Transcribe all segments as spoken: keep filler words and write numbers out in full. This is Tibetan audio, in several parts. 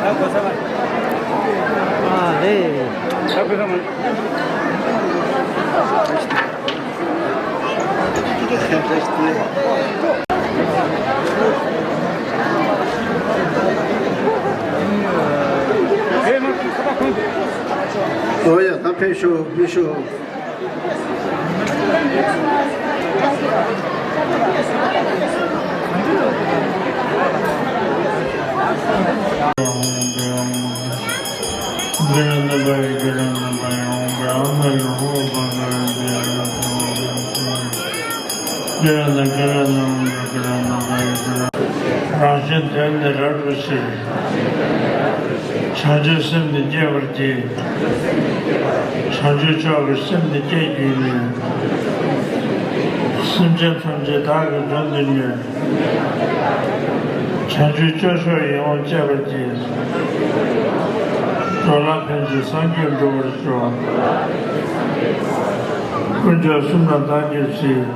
ཨ་ལེ། ཨོ་ཡ། ད་ཕེབས་ཤོག་ཕེབས་ཤོག་རང་གཞན་དོན་ནི་རབ་ཏུ་ཕྱིར། བྱང་ཆུབ་སེམས་ནི་བསྐྱེད་པར་བགྱི། བྱང་ཆུབ་མཆོག་གི་སེམས་ནི་བསྐྱེད་གྱུར་ནས། སེམས་ཅན་ཐམས་ཅད་བདག་གིས་མགྲོན་དུ་གཉེར། བྱང་ཆུབ་སྐྱབས་མཆོག་ཡིད་འོང་སྤྱད་པར་བགྱི། འགྲོ་ལ་ཕན་ཕྱིར་སངས་རྒྱས་འགྲུབ་པར་ཤོག་ཀུན་ཁྱབ་གསུམ་ལ་བདག་གིས་གཟིགས།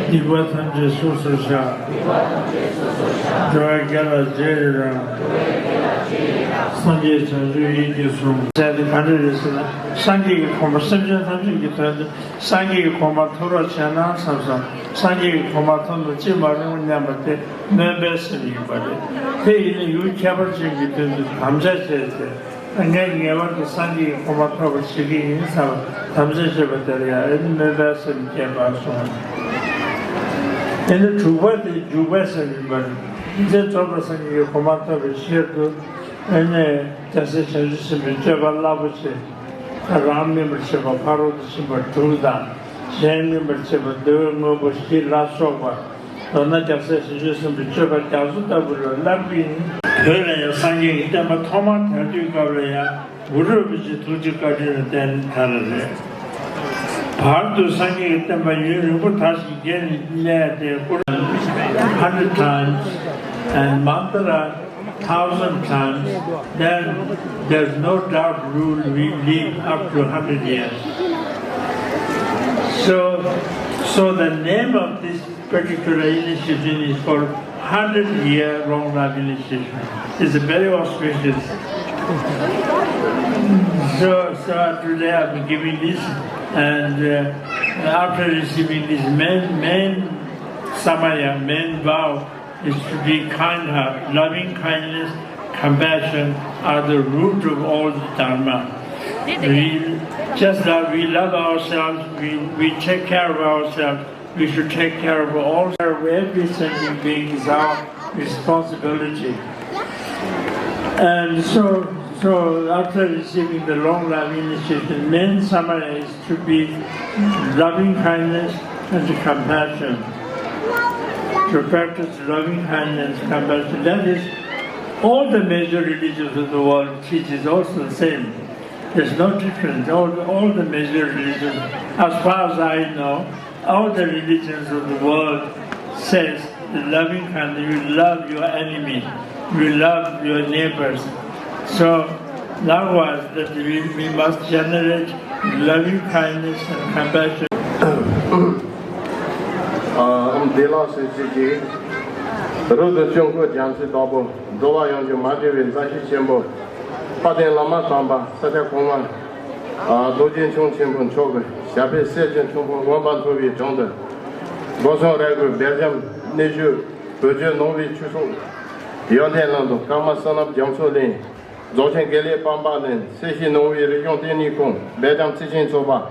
སྡིག་པ་ཐམས་ཅད་སོ་སོར་བཤགས། འགྲོ་བ་བརྒྱ་ལ་རྗེས་ཡི་རང་། སངས་རྒྱས་བྱང་ཆུབ་ཡིད་ཀྱིས་བཟུང་། ཟེར་དེ་ག་འདྲ་རེད་ཟེར་ན། སངས་རྒྱས་ཀྱི་གོ་འཕང་སེམས་ཅན་ཐམས་ཅད་ཀྱི་དོན་དུ་སངས་རྒྱས་ཀྱི་གོ་འཕང་ཐོབ་རོགས་བྱས་ན་བསམ་བསམ། སངས་རྒྱས་ཀྱི་གོ་འཕང་ཐོབ་ན་ཅི་མ་རུང་སྙམ་པ་དེ་སྨོན་པའི་སེམས་ཡིན་པ་རེད། དེ་ཡིན་ན་ཡུལ་ཁྱད་པར་ཅན་གྱི་དོན་དུ་དམ་བཅའ་བྱས་ཏེ། ངས་ངེས་པར་དུ་སངས་རྒྱས་ཀྱི་གོ་འཕང་ཐོབ་པར་བྱེད་ཀྱི་ཡིན་བསམ་པ་དམ་བཅའ་བྱས་པ་དེར་ཡང་ཨེ་ནི་སྨོན་པའི་སེམས་སྐྱེས་པར་གསུངས། ཨེ་ནི་དྲུག་པ་དེ་འཇུག་པའི་སེམས་ཡིན་པར། དེ་རྫོགས་པའི་སངས་རྒྱས་ཀྱི་གོ་འཕང་ཐོབ་པའི་ཕྱིར་དུ་ཨེ་ནི་རྒྱལ་སྲས་བྱང་ཆུབ་སེམས་དཔའི་སྤྱོད་པ་རླབས་པོ་ཆེ། རང་སྨིན་པར་བྱེད་པ་ཕ་རོལ་ཏུ་ཕྱིན་པ་དྲུག་དང་། གཞན་སྨིན་པར་བྱེད་པ་འདོད་པའི་དངོས་པོ་བཞི་ལ་སོགས་པ། མདོར་ན་རྒྱལ་སྲས་བྱང་ཆུབ་སེམས་དཔའི་སྤྱོད་པ་རྒྱ་མཚོ་ལྟ་བུ་ལ་བསླབ་ཀྱི་ཡིན། བོད་ལ་ཡང་སངས་རྒྱས་ཀྱི་བསྟན་པ་ཐོག་མར་དར་དུས་སྐབས་ལ་ཡང་གུ་རུ་རིན་པོ་ཆེའི་ཐུགས་རྗེ་བཀའ་དྲིན་ལ་བརྟེན་དར་བ་རེད། བར་དུ་སངས་རྒྱས་ཀྱི་བསྟན་པ་ཡུན་རིང་པོ་དར་ཞིང་རྒྱས་ནས་སླེབས་ཏེ་སྐུ་hundred times and mantra thousand times, then there's no doubt we will live up to hundred years. So, so the name of this particular initiation is called hundred year long life initiation. It's very auspicious. So, so today I'm giving this, and uh, after receiving this main, main samaya, main vow, is to be kind heart. Loving kindness, compassion are the root of all the dharma. We, just that we love ourselves, we, we take care of ourselves, we should take care of all. Care of every sentient being is our responsibility. And so, so after receiving the long life initiation, main samaya is to be loving kindness and compassion. To practice loving kindness, compassion. That is, all the major religions of the world teaches also the same. There's no difference. All, all the major religions, as far as I know, all the religions of the world says the loving kindness, you love your enemy, you love your neighbors. So, likewise, that we, we must generate loving kindness and compassion. ཨ་འདི་ལ་སོགས་ཀྱི་རབ་ཏུ་བྱུང་སྐུ་རྒྱལ་སྲས་དྭགས་པོ། འགྲོ་བ་ཡོངས་ཀྱི་མ་དྲན་པའི་མཛའ་བཤེས་ཆེན་པོ། དཔལ་ལྡན་བླ་མ་དམ་པ་ས་སྐྱ་གོང་མ། ཨ་རྡོ་རྗེ་འཆང་ཆེན་པོ་མཆོག་གི་ཞབས་པད་སྲས་ཀྱི་མཆོག་དཔོན་དབེན་པ་ཚོགས་པའི་དྲུང་དུ། སྒོ་གསུམ་རེ་སྐོར་སྦེལ་ཇམ་གནས་བཞུགས་བོད་བརྒྱུད་ནང་པའི་ཆོས་ཚོགས་ཡོན་ཏན་གླིང་དུ་ཀརྨ་བསོད་ནམས་རྒྱ་མཚོ་གླིང་། རྫོགས་ཆེན་དགེ་ལེགས་དཔལ་འབར་གླིང་། སྲིད་ཞིའི་ནང་པའི་རིག་གཞུང་བསྟི་གནས་ཁང་སྦེལ་ཇམ་ཚེ་ཆེན་ཚོགས་པ།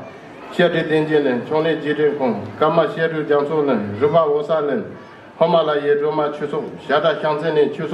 བཤད་སྒྲུབ་བསྟན་རྒྱས་གླིང་། ཕྱག་ལེན་རྗེས་དྲན་ཁང་། ཀརྨ་བཤད་སྒྲུབ་རྒྱ་མཚོ་གླིང་། རི་པ་འོ་ས་གླིང་། ཧི་མ་ལ་ཡའི་སྒྲོལ་མ་ཆོས་ཚོགས། བྱ་བྲག་ཤང་ཚན་གླིང་ཆོས་ཚོགས།